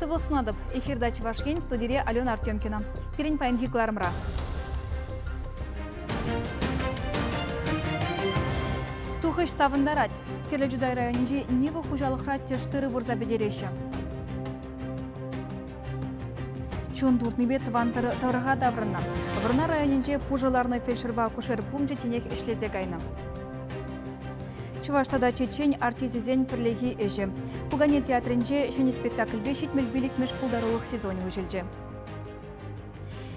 Сывлӑх сунатӑп. Эфирта Чӑваш Ен, студире Алена Артемкина. Пирӗн паянхи кӑларӑмра. Тухӑҫ савӑнтарать. Хӗрлӗ Чутай районӗнчи Нива хуҫалӑхра тӗш тырӑ вырса пӗтереҫҫӗ. Чун туртнипе тӑван тӑрӑха таврӑннӑ. Вӑрнар районӗнче пушӑ ларнӑ фельдшерпа акушер пункчӗ тинех ӗҫлесе кайнӑ. Чӑваш тата чечен артисчӗсен пӗрлехи ӗҫӗ. Пукане театрӗнче ҫӗнӗ спектакльпе 75-мӗш пултарулӑх сезонӗ уҫӑлчӗ.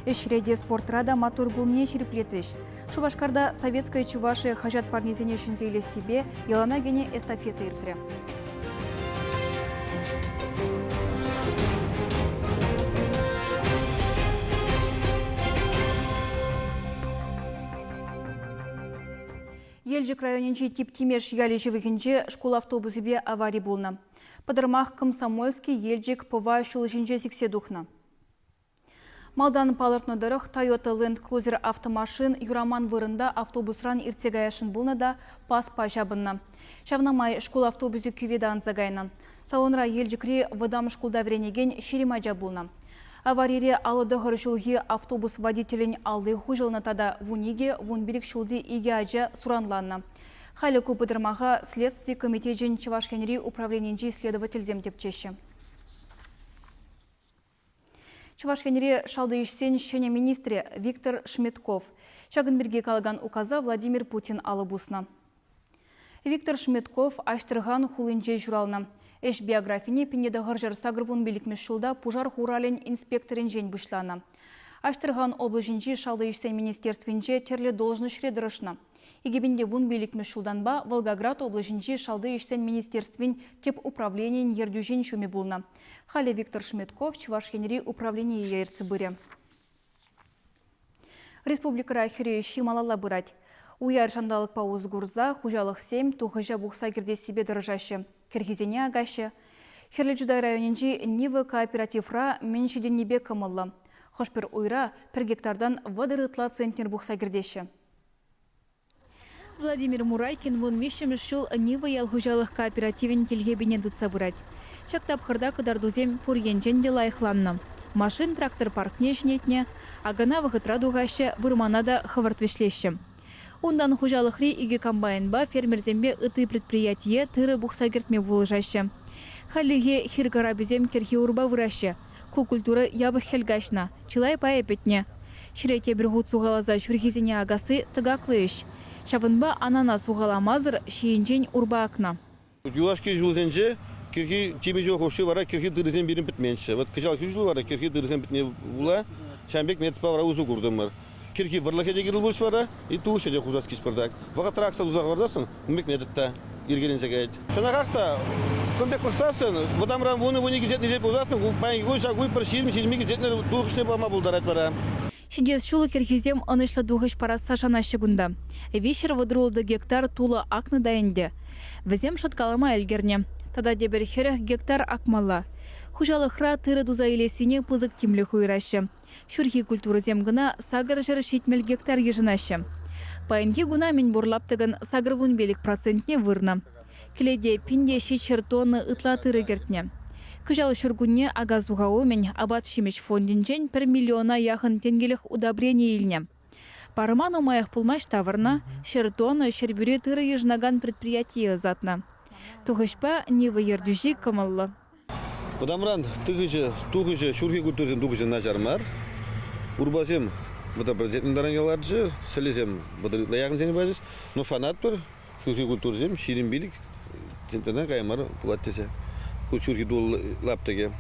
Ӗҫре те, спортра та маттур пулнине ҫирӗплетрӗҫ. Шупашкарта «Советская Чувашия» хаҫат парнисене ҫӗнсе илессипе йӑлана кӗнӗ эстафета иртрӗ. Елчӗк районӗнчи Тип Тимеш ялӗ ҫывӑхӗнче шкул автобусӗпе авари пулнӑ. Пӑтӑрмах Комсомольски, Елчӗк, Пӑва ҫул ҫинче сиксе тухнӑ. Малтан палӑртнӑ тӑрӑх, Toyota Land Cruiser автомашин юраман вырӑнта автобусран иртсе каясшӑн пулнӑ та паспа ҫапӑннӑ. Ҫавна май шкул автобусӗ кювета анса кайнӑ. Салонра Елчӗкри вӑтам шкулта вӗренекен 20 ача пулнӑ. Аварире 59 ҫулхи автобус водителӗн алли хуҫӑлнӑ тата 12, 15 ҫулти икӗ ача суранланнӑ. Халӗ ку пӑтӑрмаха Следстви комитечӗн Чӑваш Енри управленинчи следовательсем тӗпчеҫҫӗ. Чӑваш Енре шалти ӗҫсен ҫӗнӗ министрӗ Виктор Шметков. Ҫакӑн пирки калакан указа Владимир Путин алӑ пуснӑ. Виктор Шметков Аҫтӑрхан хулинче ҫуралнӑ. Ӗҫ биографине 1985 ҫулта пушар хуралӗн инспекторӗнчен пуҫланӑ. Аҫтӑрхан облаҫӗнчи шалти ӗҫсен министерствинче тӗрлӗ должноҫре тӑрӑшнӑ. 2015-мӗш ҫултанпа Волгоград облаҫӗнчи шалти ӗҫсен министерствин тӗп управленийӗн ертӳҫин ҫумӗ пулнӑ. Халӗ Виктор Шметков Чӑваш Енри управление ертсе пырӗ. Республикӑра хӗрӳ ӗҫҫи малалла пырать. Уяр ҫанталӑкпа усӑ курса хуҫалӑхсем тухӑҫа пухса кӗртессипе тӑрӑшаҫҫӗ, кӗрхисене акаҫҫӗ. Хӗрлӗ Чутай районӗнчи Нива кооперативра мӗн ҫитӗннипе кӑмӑллӑ. Хӑш-пӗр уйра пӗр гектартан 30 ытла центнер пухса кӗртеҫҫӗ. Владимир Мурайкин 13-мӗш ҫул Нива ял хуҫалӑх кооперативӗн тилхепине тытса пырать. Ҫак тапхӑрта кӑтартусем пур енчен те лайӑхланнӑ. Машин-трактор паркне ҫӗнетнӗ, акана вӑхӑтра тухаҫҫӗ, вырмана та хӑвӑрт вӗҫлеҫҫӗ. Унтан хуҫалӑхри икӗ комбайнпа фермерсемпе ытти предприятие тырӑ пухса кӗртме пулӑшаҫҫӗ. Хальлӗхе хир карапӗсем кӗрхи урпа выраҫҫӗ. Ку культура япӑх хӗл каҫнӑ, чылай пайӗ пӗтнӗ. Ҫӗре тепӗр хут сухаласа ҫурхисене акасси тӑкаклӑ ӗҫ. Ҫавӑнпа анана сухаламасӑр ҫийӗнчен урпа акнӑ. Юлашки ҫулсенче кӗрхи темиҫе хушши вара кӗрхи тырӑсем пирӗн пӗтменччӗ. Вот кӑҫалхи ҫул вара кӗрхи тырӑсем пӗтне пула ҫавӑн пек методпа вара усӑ куртӑмӑр. Кӗрхи вӑрлӑхӗ те кирлӗ пулчӗ вара, и тухӑҫӗ те хушас килчӗ пӑртак. Вӑхӑтра акса туса хӑварсассӑн ун пек метод та йӗркеленсе каять. Чӑнахах та, кун пек пӑхсассӑн, вӑтамран вунӑ-вуникӗ центнер илет пулсассӑн, паянхи кун ҫак уй пӗр ҫирӗм-ҫирӗм икӗ центнер тухӑҫне пама пултарать вара. Ҫитес ҫул кӗрхисем ӑнӑҫлӑ тухӑҫ парасса шанаҫҫӗ кунта. 336 гектар тулӑ акнӑ та ӗнтӗ. Вӗсем шӑткалама ӗлкӗрнӗ. Тата тепӗр 40 гектар акмалла. Хуҫалӑхра тырӑ туса илессине пысӑк тимлӗх уйӑраҫҫӗ. Ҫурхи культурӑсем кӑна 870 гектар йышӑнаҫҫӗ. Паянхи куна мӗнпур лаптӑкӑн 85 процентне вырнӑ. Кӗлете 1700 тонна ытла тырӑ кӗртнӗ. Кӑҫал ҫуркунне ака-суха умӗн апат-ҫимӗҫ фондӗнчен пӗр миллиона яхӑн тенкӗлӗх удобрени илнӗ. Парӑма нумаях пулмасть тавӑрнӑ, 100 тонна Ҫӗрпӳре тырӑ йышӑнакан предприятие ӑсатнӑ. Тухӑҫпа Нива ертӳҫи кӑмӑллӑ. Вӑтамран тыхӑҫӗ, тухӑҫӗ, ҫурхи культурӑсен тухӑҫӗ начар мар. Урпасем 30% таран ларчӗ, сӗлӗсем 30 ытла яхӑнсене пачӗҫ. Но шанатпӑр, ҫурхи культурӑсем 25 центнертан кая мар пулать тесе. Ку ҫурхи тул лаптӑкӗ.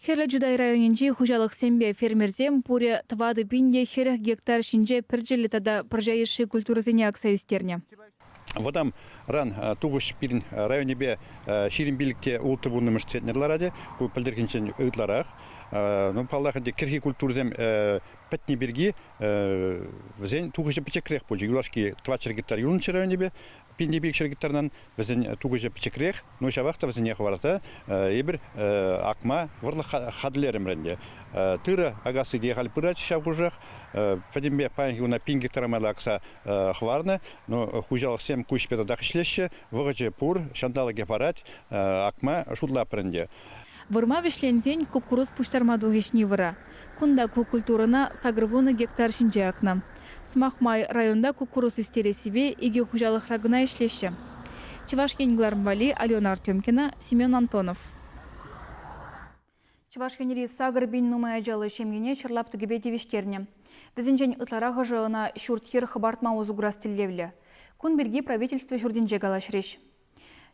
Хӗрлӗ Чутай районӗнчи хуҫалӑхсемпе фермерсем пурӗ 4040 гектар ҫинче пӗрчӗллӗ тата пӑрҫа йышши культурӑсене акса ӳстернӗ. Вӑтамран тухӑҫ пирӗн районӗпе 25 те ултӑ вуннӑмӗш центнер ларать. Ку пӗлтӗрхинчен ытларах. Ну, паллах ӗнтӗ, кӗрхи культурӑсем пӗтнӗ пирки вӗсен тухӑҫӗ пӗчӗкрех пулчӗ. Юлашки 400 гектар юлнӑччӗ районӗпе, 1500 гектартан вӗсен тухӑҫӗ пӗчӗкрех. Ну, ҫавах та вӗсене хӑварса эпир акма вӑрлӑх хатӗрлерӗмӗр ӗнтӗ. Тырӑ акасси те халь пырать ҫав хушӑрах. Пӗтӗмпе паянхи куна пин гектара майлӑ акса хӑварнӑ. Но хуҫалӑхсем ку ӗҫпе татах ӗҫлеҫҫӗ. Вӑхӑчӗ пур, ҫанталӑкӗ парать, акма шутлатпӑр ӗнтӗ. Вырма вӗҫленсен куккурус пуҫтарма тухӗҫ Нивӑра. Кунта ку культурӑна 80 гектар ҫинче акнӑ. Сӑмах май, районта куккурус ӳстерессипе икӗ хуҫалӑхра кӑна ӗҫлеҫҫӗ. Чӑваш Ен кӑларӑм валли Алена Артемкина, Семен Антонов. Чӑваш Енри 8000 нумай ачаллӑ ҫемьене ҫӗр лаптӑкӗпе тивӗҫтернӗ. Вӗсенчен ытларахӑшӗ ӑна ҫурт-йӗр хӑпартма усӑ курас тӗллевлӗ. Кун пирки правительство ҫуртӗнче калаҫрӗҫ.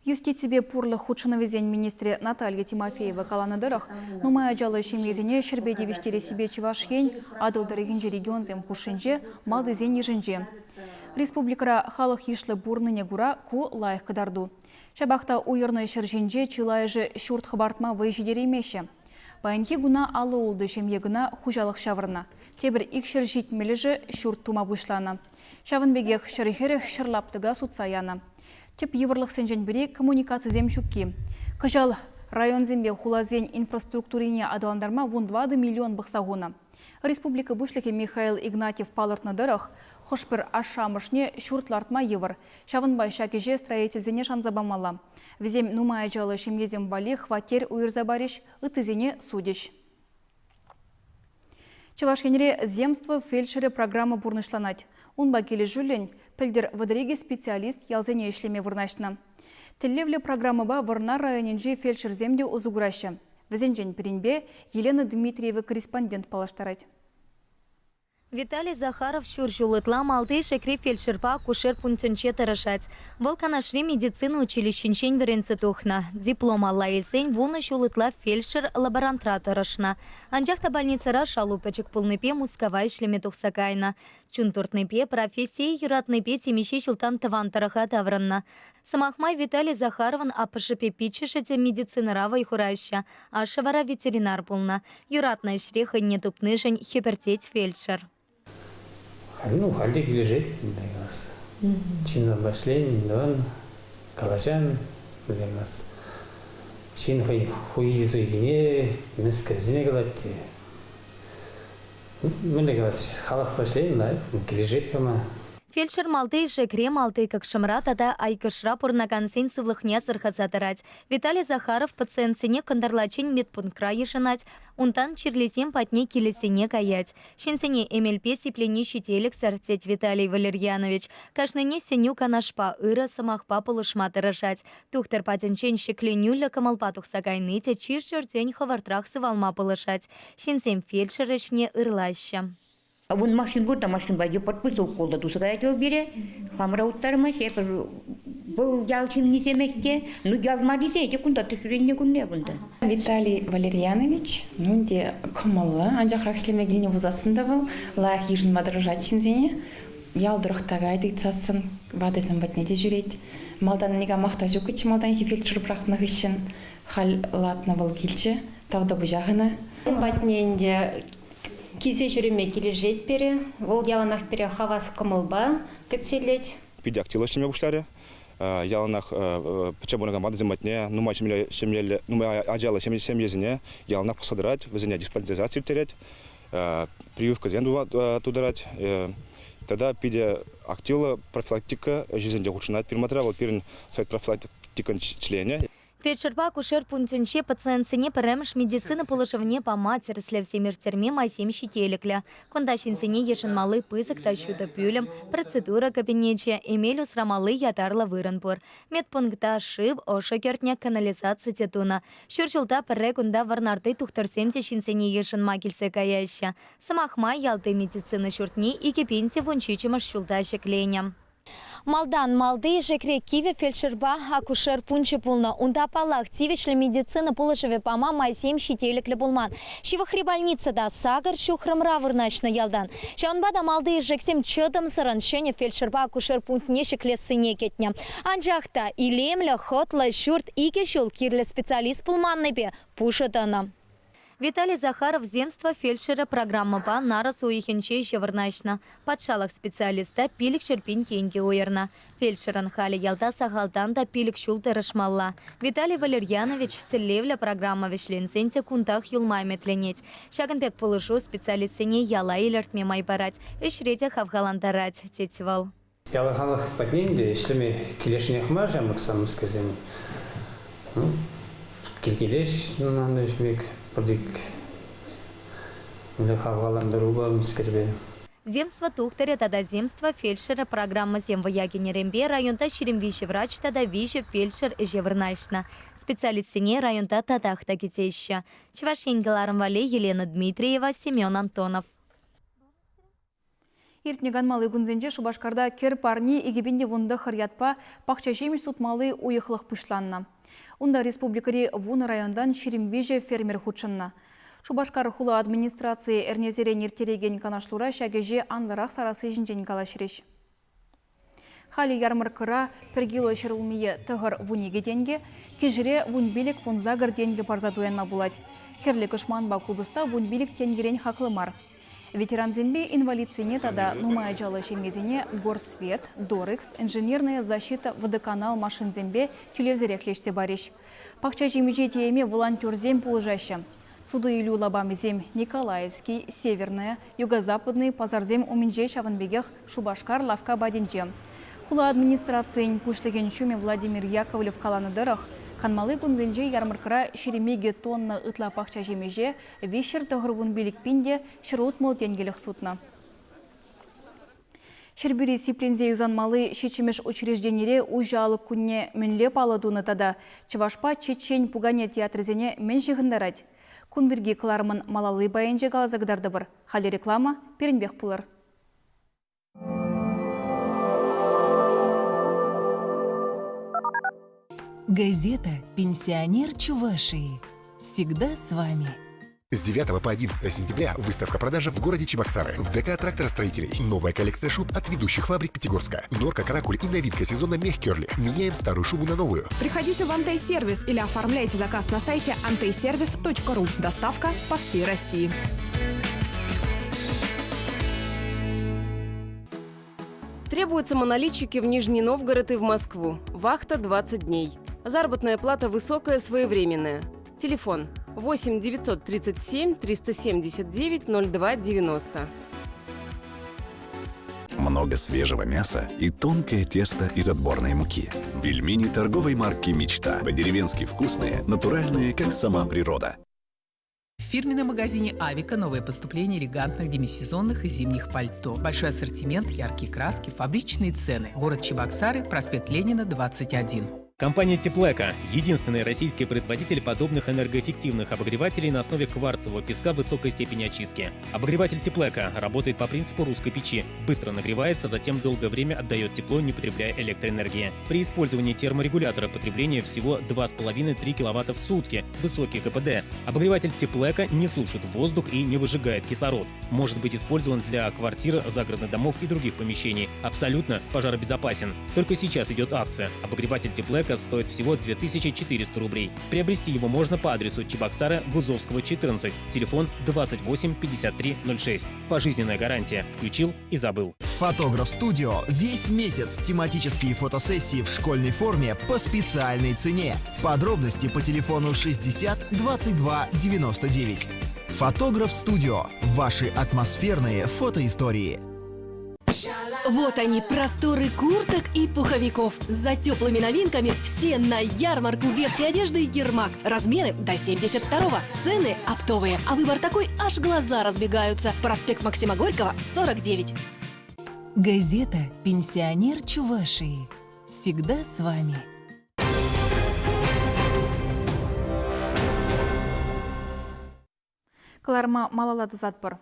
Юстиципе пурлӑх хутшӑнӑвӗсен министрӗ Наталья Тимофеева каланӑ тӑрӑх, нумай ачаллӑ ҫемьесене ҫӗрпе тивӗҫтерессипе Чӑваш Ен Атӑл тӑрӑхӗнчи регионсем хушшинче малтисен йышӗнче. Республикӑра халӑх йышлӑ пурӑннине кура ку лайӑх кӑтарту. Ҫапах та уйӑрнӑ ҫӗр ҫинче чылайӑшӗ ҫурт хӑпартма вӑй ҫитереймеҫҫӗ. Паянхи куна 56 ҫемье кӑна хуҫалӑх ҫавӑрнӑ. Тепӗр 270-шӗ ҫурт тума пуҫланӑ. Ҫавӑн пекех 140 ҫӗр лаптӑка сутса янӑ. Тӗп йывӑрлӑхсенчен пӗри коммуникацисем ҫукки. Кӑҫал районсемпе хуласен инфраструктурине аталантарма 14 миллион пӑхса хунӑ. Республика Пуҫлӑхӗ Михаил Игнатьев палӑртнӑ тӑрӑх, хӑш-пӗр ашшӗ-амӑшне ҫурт лартма йывӑр. Ҫавӑнпа ҫак ӗҫе строительсене шанса памалла. Вӗсем нумай ачаллӑ ҫемьесем валли хваттер уйӑрса парӗҫ, ыттисене сутӗҫ. Чӑваш Енре «Земство фельдшерӗ» программа пурнӑҫланать. Унпа килӗшӳллӗн пӗлтӗр 32 специалист ялсене ӗҫлеме вырнаҫнӑ. Тӗллевлӗ программӑпа Вӑрнар районӗнчи фельдшерсем те усӑ кураҫҫӗ. Вӗсенчен пӗринпе Елена Дмитриева корреспондент паллаштарать. Виталий Захаров ҫур ҫул ытла Малти Ишекри фельдшерпа акушер пунктӗнче тӑрӑшать. Вӑл Канашри медицина училищинчен вӗренсе тухнӑ. Диплом алла илсен вунӑ ҫул ытла фельдшер-лаборантра тӑрӑшнӑ. Анчах та больницӑра шалу пӗчӗк пулнипе Мускава ӗҫлеме тухса кайнӑ. Чун туртнипе, профессие юратнипе темиҫе ҫултан тӑван тӑрӑха таврӑннӑ. Сӑмах май, Виталий Захаровӑн аппӑшӗпе пиччӗшӗ те медицинӑра вӑй хураҫҫӗ. Ашшӗ вара ветеринар пулнӑ. Юратнӑ ӗҫре хӑйне тупнишӗн хӗпӗртет фельдшер. Ну, халь те килӗшет, класс. Ҫынсемпе ӗҫлен, тӑван, калаҫан, класс. Ҫын хӑй хуйхи-суйхине, мӗскӗрсене калать те. Мӗнле калас, халӑхпа ӗҫлен, лайӑх, килӗшет кама. Фельдшер Малти Ишекре, Малти Кӑкшӑмра тата Айкӑшра пурӑнакансен сывлӑхне асӑрхаса тӑрать. Виталий Захаров пациентсене кӑнтӑрлаччен медпунктра йышӑнать, унтан чирлисем патне килӗсене каять. Ҫынсене эмелпе сиплени ҫителӗксӗр, тет Виталий Валерьянович. Кашнине сӗнӳ-канашпа, ырӑ сӑмахпа пулӑшма тӑрӑшать. Тухтӑр патӗнчен ҫӗкленӳллӗ кӑмӑлпа тухса кайни те чир-чӗртен хӑвӑртрах сывалма пулӑшать. Ҫынсем фельдшер ӗҫне ырлаҫҫӗ. Ун машин пур та машинпа йӑпӑрт пырса укол та туса каять вӑл пире. Хамӑра уттармасть. Эпир вӑл ял ҫыннисемех те, ну ял маррисем те кунта ҫӳреннӗ кунне кунта. Виталий Валерьянович, ну ӗнтӗ кӑмӑллӑ, анчахрах ӗҫлеме килнӗ пулсассӑн та вӑл лайӑх йышӑнма тӑрӑшать ҫынсене. Ял тӑрӑх та каять ыйтсассӑн, ватӑсем патне те ҫӳрет. Малтан никамах та ҫуккӑччӗ малтанхи фельдшер пӑрахнӑ хыҫҫӑн. Халь латнӑ вӑл килчӗ, тавтапуҫах ӑна. Ун патне ӗнтӗ килсе ҫӳреме килӗшет пире. Вӑл яланах пире хавас кӑмӑлпа кӗтсе илет. Питӗ активлӑ ӗҫлеме пуҫларӗ. Яланах пӗччен пурӑнакан ватӑсем патне нумай ҫемьеллӗ, нумай ачаллӑ ҫемьесене яланах пӑхса тӑрать, вӗсене диспансеризаци ирттерет, прививкӑсем тутарать. Тата питӗ активлӑ профилактика ӗҫӗсенче хутшӑнать пирӗн Вӑл пирӗн совет профилактикӑн членӗ. Фельдшерпа акушер пунктӗнче пациентсене пӗрремӗш медицина пулӑшӑвне пама, тӗрӗслевсем ирттерме майсем ҫителӗклӗ. Кунта ҫынсене йышӑнмалли пысӑк та ҫутӑ пӳлӗм, процедура кабинечӗ, эмел усрамалли ятарлӑ вырӑн пур. Медпункта шыв, ӑшӑ кӗртнӗ, канализаци те тунӑ. Ҫур ҫулта пӗрре кунта Вӑрнарти тухтӑрсем те ҫынсене йышӑнма килсе каяҫҫӗ. Сӑмах май, ялти медицина ҫуртне 2017 ҫулта ҫӗкленӗ. Малтан Малти Ишекре кивӗ фельдшерпа акушер пункчӗ пулнӑ. Унта, паллах, тивӗҫлӗ медицина пулӑшӑвӗ пама майсем ҫителӗклӗ пулман. Ҫывӑхри больница та сакӑр ҫухрӑмра вырнаҫнӑ ялтан. Ҫавӑнпа та Малти Ишексем чӑтӑмсӑррӑн ҫӗнӗ фельдшерпа акушер пунктне ҫӗклессине кӗтнӗ. Анчах та илемлӗ, хӑтлӑ ҫурт икӗ ҫул кирлӗ специалист пулманнипе пушӑ тӑнӑ. Виталий Захаров Земство фельдшерӗ программӑпа нарӑс уйӑхӗнче ӗҫе вырнаҫнӑ. Патшалӑх специалиста 500 пин тенкӗ уйӑрнӑ. Фельдшерӑн халӗ ялта сахалтан та пилӗк ҫул тӑрӑшмалла. Виталий Валерьянович тӗллевлӗ программа вӗҫленсен те кунтах юлма ӗмӗтленет. Ҫакӑн пек пулӑшу специалистсене яла илӗртме май парать, ӗҫре те хавхалантарать, тет вӑл. Ял халӑх патне ӗнтӗ ӗҫлеме килӗшнех мар ҫамрӑксем, мӗскерсем. Ну, Килкелеш пек пӗртик мӗнле хавхалантарупа мӗскерпе. Земство тухтӑрӗ тата Земство фельдшерӗ программӑсем вӑя кӗнӗренпе районта 23 врач тата 3 фельдшер ӗҫе вырнаҫнӑ. Специалистсене районта татах та кӗтеҫҫӗ. Чӑваш Ен кӑларӑм валли Елена Дмитриева, Семен Антонов. Иртнӗ канмалли кунсенче Шупашкарта Кӗр парни 2019 ятпа пахча-ҫимӗҫ сутмалли уйӑхлӑх пуҫланнӑ. Унта республикӑри вунӑ районтан 23 фермер хутшӑннӑ. Шупашкар хула администрацийӗ эрнесерен ирттерекен канашлура ҫак ӗҫе анлӑрах сарасси ҫинчен калаҫрӗҫ. Халӗ ярмӑрккӑра пӗр кило ҫӗрулмие 9,12 тенкӗ, кишӗре 15-18 тенкӗ парса туянма пулать. Хӗрлӗ кӑшманпа купӑста 15 тенкӗрен хаклӑ мар. Ветерансемпе инвалидсене тата нумай ачаллӑ ҫемьесене Горсвет, Дорекс, Инженерная защита водоканал машинсемпе тӳлевсӗрех леҫсе парӗҫ. Пахча ҫимӗҫе тиеме волонтерсем пулӑшаҫҫӗ. Суту-илӳ лапамӗсем Николаевский, Северная, Юго-Западный пасарсем умӗнче ҫавӑн пекех Шупашкар лавкка патӗнче. Хула администрацийӗн пуҫлӑхӗн ҫумӗ Владимир Яковлев каланӑ тӑрӑх, канмалли кунсенче ярмӑрккӑра 22 тонна ытла пахча ҫимӗҫе 395 пин те 160 тенкӗлӗх сутнӑ. Ҫӗрпӳри сипленсе юсанмалли ҫиччӗмӗш учрежденире уҫӑ алӑк кунне мӗнле паллӑ тунӑ тата чӑвашпа чечен пукане театрӗсене мӗн ҫыхӑнтарать? Кун пирки кӑларӑмӑн малалли пайӗнче каласа кӑтартӑпӑр. Халӗ реклама, пирӗнпех пулӑр. Газета «Пенсионер Чувашии» всегда с вами. С 9 по 11 сентября выставка-продажа в городе Чебоксары в ДК тракторостроителей. Новая коллекция шуб от ведущих фабрик Пятигорска. Норка, каракуль и новинка сезона Мех Керли. Меняем старую шубу на новую. Приходите в Антей-сервис или оформляйте заказ на сайте anteyservice.ru. Доставка по всей России. Требуются монолитчики в Нижний Новгород и в Москву. Вахта 20 дней. Заработная плата высокая, своевременная. Телефон 8 937 379 02 90. Много свежего мяса и тонкое тесто из отборной муки. Пельмени торговой марки «Мечта». По-деревенски вкусные, натуральные, как сама природа. В фирменном магазине «Авика» новое поступление элегантных демисезонных и зимних пальто. Большой ассортимент, яркие краски, фабричные цены. Город Чебоксары, проспект Ленина, 21. Компания «Теплэко» – единственный российский производитель подобных энергоэффективных обогревателей на основе кварцевого песка высокой степени очистки. Обогреватель «Теплэко» работает по принципу русской печи. Быстро нагревается, затем долгое время отдает тепло, не потребляя электроэнергии. При использовании терморегулятора потребление всего 2,5-3 киловатта в сутки, высокий КПД. Обогреватель «Теплэко» не сушит воздух и не выжигает кислород. Может быть использован для квартир, загородных домов и других помещений. Абсолютно пожаробезопасен. Только сейчас идет акция. Обогреватель «Теплэко» стоит всего 2400 рублей. Приобрести его можно по адресу Чебоксары, Гузовского, 14, телефон 28 53 06. Пожизненная гарантия. Включил и забыл. Фотограф Студио весь месяц тематические фотосессии в школьной форме по специальной цене. Подробности по телефону 60 22 99. Фотограф Студио. Ваши атмосферные фотоистории. Вот они, просторы курток и пуховиков. За теплыми новинками все на ярмарку верхней одежды «Ермак». Размеры до 72-го. Цены оптовые. А выбор такой, аж глаза разбегаются. Проспект Максима Горького, 49. Газета «Пенсионер Чувашии» всегда с вами. Кӑларӑма малалла тӑсатпӑр.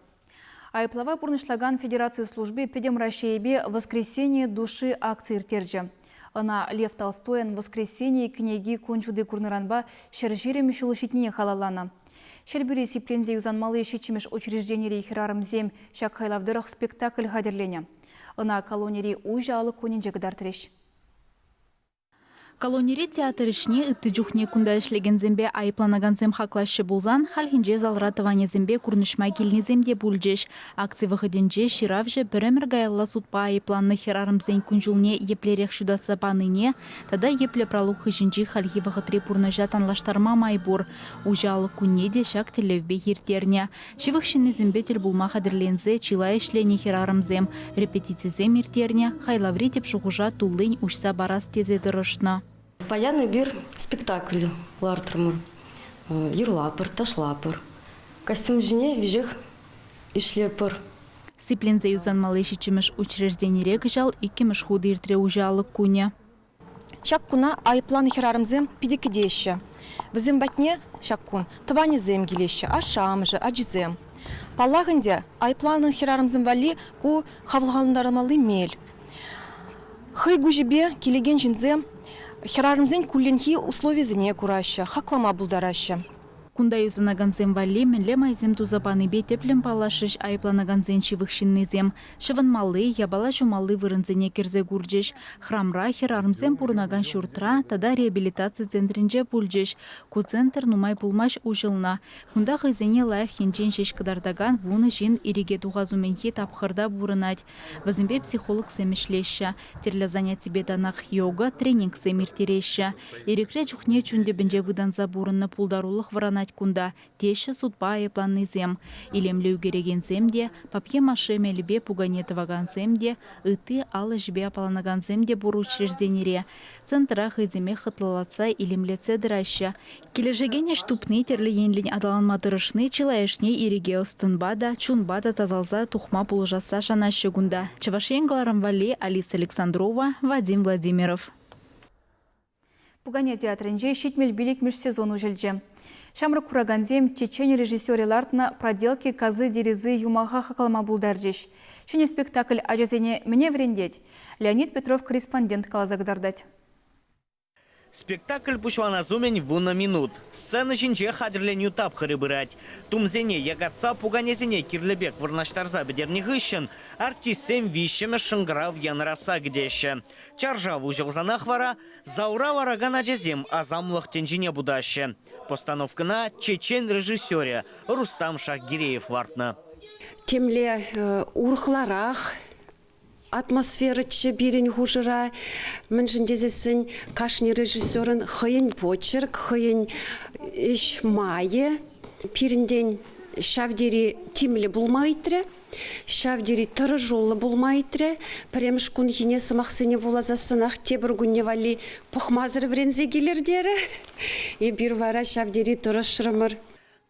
Айӑплава пурнӑҫлакан федераци служби Пӗтӗм Раҫҫейӗпе «Воскресение души» акци ирттерчӗ. Ӑна Лев Толстойӑн «Воскресение» кӗнеки кун ҫути курнӑранпа 120 ҫул ҫитнине халалланӑ. Ҫӗрпӳре сипленсе юсанмалли ҫиччӗмӗш учрежденири хӗрарӑмсем ҫак хайлав тӑрӑх спектакль хатӗрленӗ. Ӑна колонири уҫӑ алӑк кунӗнче кӑтартрӗҫ. Колонире театр ӗҫне ытти чухне кунта ӗҫлекенсемпе айӑпланакансем хаклаҫҫӗ пулсан хальхинче залра тӑванӗсемпе курнӑҫма килнисем те пулчӗҫ. Акци вӑхӑтӗнче ҫыравҫӑ пӗр ӗмӗр каялла судпа айӑпланнӑ хӗрарӑмсен кун-ҫулне еплерех ҫутатса панине тата йӗплӗ пралук хыҫӗнчи хальхи вӑхӑтри пурнӑҫа танлаштарма май пур. Уҫӑ алӑк кунне те ҫак тӗллевпех ирттернӗ. Ҫывӑх ҫыннисемпе тӗл пулма хатӗрленсе чылай ӗҫленӗ хӗрарӑмсем, репетицисем ирттернӗ, хайлаври тӗп шухӑша туллин уҫса парас тесе тӑрӑшнӑ. Паян эпир спектакль лартрӑмӑр. Юрлатпӑр, ташлатпӑр. Костюм ҫине веҫех ӗҫлетпӗр. Сипленсе юсанмалли ҫиччӗмӗш учрежденире кӑҫал иккӗмӗш хут иртрӗ уҫӑ алӑк кунӗ. Ҫак куна айӑпланӑ хӗрарӑмсем питӗ кӗтеҫҫӗ. Вӗсем патне ҫак кун тӑванӗсем килеҫҫӗ, ашшӗ-амӑшӗ, ачисем. Паллах ӗнтӗ, айӑпланӑ хӗрарӑмсем валли ку хавхалантармалли мел. Хӑй куҫӗпе килекен ҫынсем хӗрарӑмсен кулленхи условисене кураҫҫӗ, хаклама пултараҫҫӗ. Кунта юсанакансем валли мӗнле майсем туса панипе тӗплӗн паллашрӗҫ айӑпланакансен ҫывӑх ҫыннисем. Ҫӑвӑнмалли, япала ҫумалли вырӑнсене кӗрсе курчӗҫ. Храмра, хӗрарӑмсем пурӑнакан ҫуртра тата реабилитаци центрӗнче пулчӗҫ. Ку центр нумай пулмасть уҫӑлнӑ. Кунта хӑйсене лайӑх енчен ҫеҫ кӑтартакан вунӑ ҫын ирӗке тухас умӗнхи тапхӑрта пурӑнать. Вӗсемпе психологсем ӗҫлеҫҫӗ. Тӗрлӗ занятипе танах йога, тренингсем ирттереҫҫӗ. Ирӗкре чухне чун тӗпӗнче пытанса пурӑннӑ пултарулӑх вӑранать кунта, теҫҫӗ судпа айӑпланнисем. Илемлӗ ӳкерекенсем те, папье-маше мелӗпе пукане тӑвакансем те, ытти ал ӗҫӗпе аппаланакансем те пур учрежденире. Центра хӑйсемех хӑтлӑлатса, илемлетсе тӑраҫҫӗ. Килӗшекен ӗҫ тупни, тӗрлӗ енлӗн аталанма тӑрӑшни чылайӑшне ирӗке ӑс-тӑнпа та, чунпа та тасалса тухма пулӑшасса шанаҫҫӗ кунта. Чӑваш Ен кӑларӑм валли Алиса Александрова, Вадим Владимиров. Пукане театрӗнче 75-мӗш сезон уҫӑлчӗ. Ҫамрӑк куракансем чечен режиссерӗ лартнӑ «Проделки козы дерезы» юмаха хаклама пултарчӗҫ. Ҫӗнӗ спектакль ачасене мӗне вӗрентет? Леонид Петров корреспондент каласа кӑтартать. Спектакль пуҫланас умӗн вунӑ минут. Сцена ҫинче хатӗрленӳ тапхӑрӗ пырать. Тумсене якатса пуканесене кирлӗ пек вырнаҫтарса пӗтернӗ хыҫҫӑн артистсем виҫҫӗмӗш шӑнкӑрав янӑрасса кӗтеҫҫӗ. Чаршав уҫӑлсанах вара залра ларакан ачасем асамлӑх тӗнчине путаҫҫӗ. Постановкӑна чечен режиссерӗ Рустам Шахгиреев лартнӑ. Темле урӑхларах атмосферӑччӗ пирӗн хушӑра. Мӗншӗн тесессӗн кашни режиссерӑн хӑйӗн почерк, хӑйӗн ӗҫ майӗ. Пирӗнтен ҫав тери тимлӗ пулма ыйтрӗ, ҫав тери тӑрӑшуллӑ пулма ыйтрӗ. Пӗрремӗш кунхине сӑмахсене вуласассӑнах тепӗр кунне валли пӑхмасӑр вӗренсе килӗр терӗ. Эпир вара ҫав тери тӑрӑшрӑмӑр.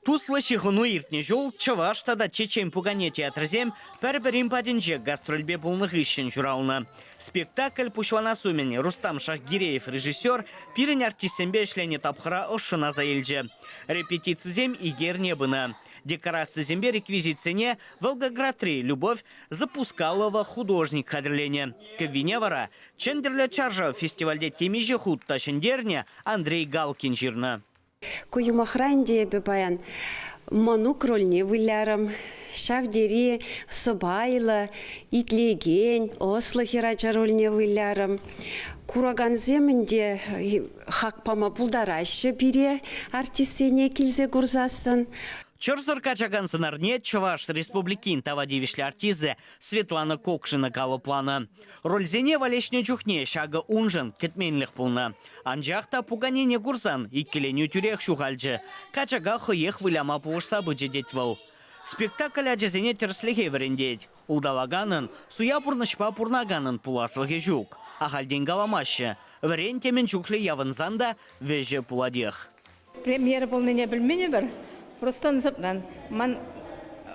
Туслӑ ҫыхӑну иртнӗ ҫул Чӑваш тата Чечен пукане театрӗсем пӗр-пӗрин патӗнче гастрольпе пулнӑ хыҫҫӑн ҫуралнӑ. Спектакль пуҫланас умӗн Рустам Шахгиреев режиссер пирӗн артистсемпе ӗҫленӗ тапхӑра ӑшшӑн аса илчӗ. Репетицисем ик эрне пынӑ. Декорацисемпе реквизитсене Волгоградри Любовь Запускалова художник хатӗрленӗ. Кӗввине вара Чӗнтӗрлӗ чаршав фестивальте темиҫе хут та ҫӗнтернӗ Андрей Галкин ҫырнӑ. Ку юмахра ӗнтӗ эпӗ паян мӑнук рольне вылярӑм. Ҫав тери сӑпайлӑ, итлекен, ӑслӑ хӗрача рольне вылярӑм. Куракансем ӗнтӗ хак пама пултараҫҫӗ пире, артистсене килсе курсассӑн. Чӑрсӑр качакан сӑнарне Чӑваш Республикин тава тивӗҫлӗ артисчӗ Светлана Кокшина калӑпланӑ. Рольсене валеҫнӗ чухне ҫакӑ уншӑн кӗтменлӗх пулнӑ. Анчах та пуканене курсан иккӗленӳ тӳрех ҫухалчӗ. Качака хӑех выляма пулӑшса пычӗ тет вӑл. Спектакль ачасене тӗрӗслӗхе вӗрентет. Улталаканӑн, суя пурнӑҫпа пурӑнаканӑн пуласлӑхӗ ҫук. Ахальтен каламаҫҫӗ. Вӗрен темӗн чухлӗ явӑнсан та вӗҫӗ пулатех. Премьера пулнине пӗлмен эпир. Просто ӑнсӑртран. Ман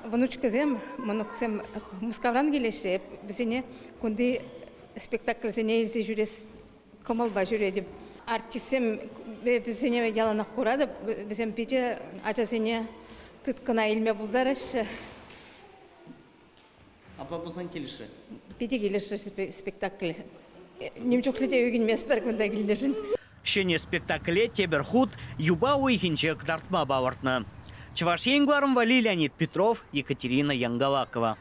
внучкӑсем, мӑнуксем Мускавран килеҫҫӗ. Эп вӗсене кунти спектакльсене илсе ҫӳрес кӑмӑлпа ҫӳретӗп. Артистсем вӗсене яланах куратӑп. Вӗсем питӗ ачасене тыткӑна илме пултараҫҫӗ. Апла пулсан килӗшрӗ. Питӗ килӗшрӗ спектакль. Ним чухлӗ те ӳкӗнместпӗр кунта килнӗшӗн. Ҫӗнӗ спектакле тепӗр хут юпа уйӑхӗнче кӑтартма палӑртнӑ. Чӑваш Ен кӑларӑм валли Леонид Петров, Екатерина Янгалакова.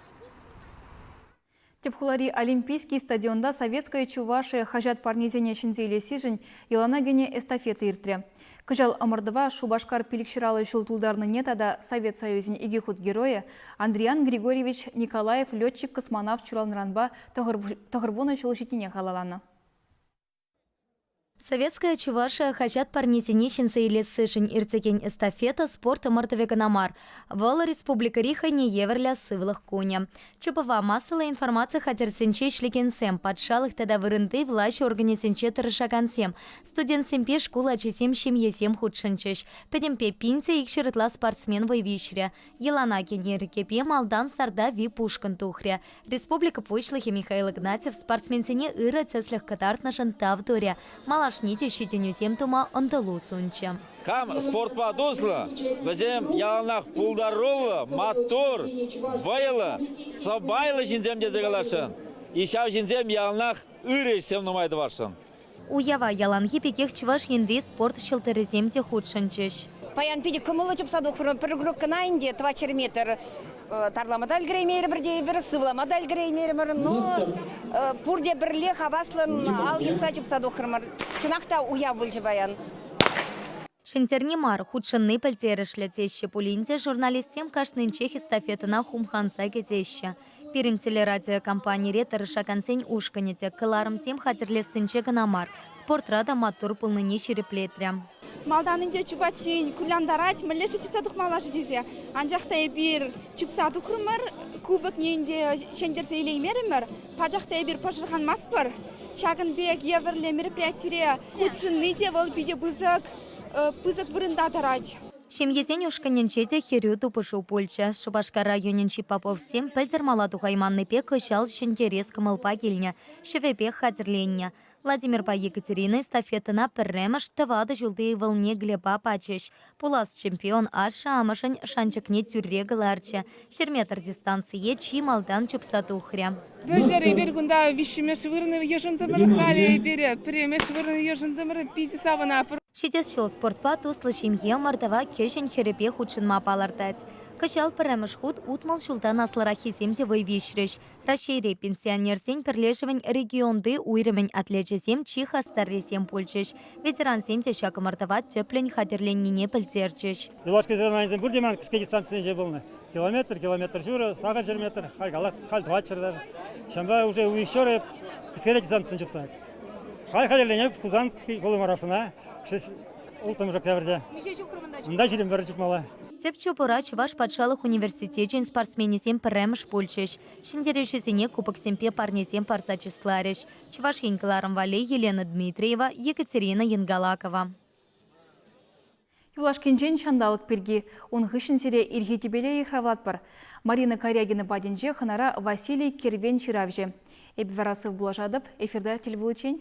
Тӗп хулари Олимпийский стадионта «Советская Чувашия» хаҫат парнисене ҫӗнсе илессишӗн йӑлана кӗнӗ эстафета иртрӗ. Кӑҫал ӑмӑртӑва Шупашкар пилӗкҫӗр ҫул тултарнине тата Совет Союзӗн икӗ хут геройӗ Андриян Григорьевич Николаев летчик-космонавт ҫуралнӑранпа тӑхӑрвунӑ ҫул ҫитнине халалланӑ. Советская Чувашия хаҫат парнисене ҫӗнсе илессишӗн иртекен эстафета спорт ӑмӑртӑвӗ кӑна мар, вӑл республикӑри хӑйне евӗрлӗ сывлӑх кунӗ. Чупӑва массӑллӑ информаци хатӗрӗсенче ӗҫлекенсем, патшалӑх тата вырӑнти влаҫ органӗсенче тӑрӑшакансем, студентсемпе шкул ачисем, ҫемьесем хутшӑнчӗҫ. Пӗтӗмпе 1200 ытла спортсмен вӑй виҫрӗ. Йӑлана кӗнӗ йӗркепе малтан старта VIP-ушкӑн тухрӗ. Республика Пуҫлӑхӗ Михаил Игнатьев спортсменсене ырӑ тӗслӗх кӑтартнӑшӑн тав турӗ, малашне те ҫитӗнӳсем тума ӑнтӑлу сунчӗ. Кам спортпа туслӑ, вӗсем яланах пултаруллӑ, маттур, вӑйлӑ, сӑпайлӑ ҫынсем тесе каласшӑн. И ҫав ҫынсем яланах ырӑ ӗҫсем нумай тӑвасшӑн. Уява яланхи пекех Чӑваш Енри спорт ҫӑлтӑрӗсем те хутшӑнчӗҫ. Паян питӗ кӑмӑллӑ чупса тухрӑм. Пӗр кӑна ӗнтӗ тӑватҫӗр метр тарлама та ӗлкӗреймерӗмӗр тейӗпӗр, сывлама та ӗлкӗреймерӗмӗр. Но пурте пӗрле хаваслӑн ал йӑтса чупса тухрӑмӑр. Чӑнах та уяв пулчӗ паян. Ҫӗнтерни мар, хутшӑнни пӗлтерӗшлӗ теҫҫӗ пулин те журналистсем кашнинчех эстафетӑна хумханса кӗтеҫҫӗ. Пирӗн телерадиокомпанире тӑрӑшакансен ушкӑнӗ те кӑларӑмсем хатӗрлессинче кӑна мар, спортра та маттур пулнине ҫирӗплетрӗ. Малтан ӗнтӗ чупатчен кулянтарать, мӗнле-ши чупса тухмалла-ши тесе. Анчах та эпир чупса тухрӑмӑр, кубокне ӗнтӗ ҫӗнтерсе илеймерӗмӗр. Пачах та эпир пӑшӑрханмастпӑр. Ҫакӑн пек евӗрлӗ мероприятире хутшӑнни те вӑл питӗ пысӑк, пысӑк вырӑнта тӑрать. Ҫемьесен ушкӑнӗнче те хӗрӳ тупӑшу пулчӗ. Шупашкар районӗнчи Поповсем пӗлтӗр мала тухайманнипе кӑҫал ҫӗнтерес кӑмӑлпа килнӗ, ҫӑвӗпех хатӗрленнӗ. Владимирпа Екатерина эстафетӑна пӗрремӗш тӑватӑ ҫулти ывӑлне Глеба пачӗҫ. Пулас чемпион ашшӗ-амӑшӗн шанчӑкне тӳрре кӑларчӗ, ҫӗр метр дистанцие чи малтан чупса тухрӗ. Пӗлтӗр эпир кунта виҫҫӗмӗш вырӑн йышӑнтӑмӑр, халӗ эпир пӗрремӗш вырӑн йышӑнтӑмӑр, питӗ савӑнатпӑр. Ҫитес ҫул спортпа туслӑ ҫемье ӑмӑртӑва кӗҫӗн хӗрӗпе хутшӑнма палӑртать. Кӑҫал пӗрремӗш хут 60 ҫултан аслӑраххисем те вӑй виҫрӗҫ. Раҫҫейре пенсионерсен пӗрлешӗвӗн регионти уйрӑмӗн атлечӗсем чи хастаррисем пулчӗҫ. Ветерансем те ҫак ӑмӑртӑва тӗплӗн хатӗрленнине пӗлтерчӗҫ. Юлашки соревнованисем пурте ман кӗске дистанцисенче пулнӑ. Километр, километр ҫурӑ, сакӑр ҫӗр метр, халь калак, халь тӑватҫӗр даже. Ҫавӑнпа уже уйӑх ҫурӑ кӗскере дистанцисем чупса. Халь хатӗрленеп Хусанский полумарафона улттӑмӗш октябрьте. Миҫе ҫухрӑмӑнта Унта 21 чупмалла. Тӗп чупура Чӑваш патшалӑх университечӗн спортсменӗсем пӗрремӗш пулчӗҫ. Ҫӗнтерӳҫӗсене кубоксемпе парнесем парса чысларӗҫ. Чӑваш Ен кӑларӑм валли Елена Дмитриева, Екатерина Янгалакова. Юлашкинчен ҫанталӑк пирки. Ун хыҫҫӑн сире ирхи тӗпеле йыхравлатпӑр. Марина Карягина патӗнче хӑнара Василий Кервен ҫыравҫӑ. Эпӗ вара сывпуллашатӑп. Эфирта тӗл пуличчен.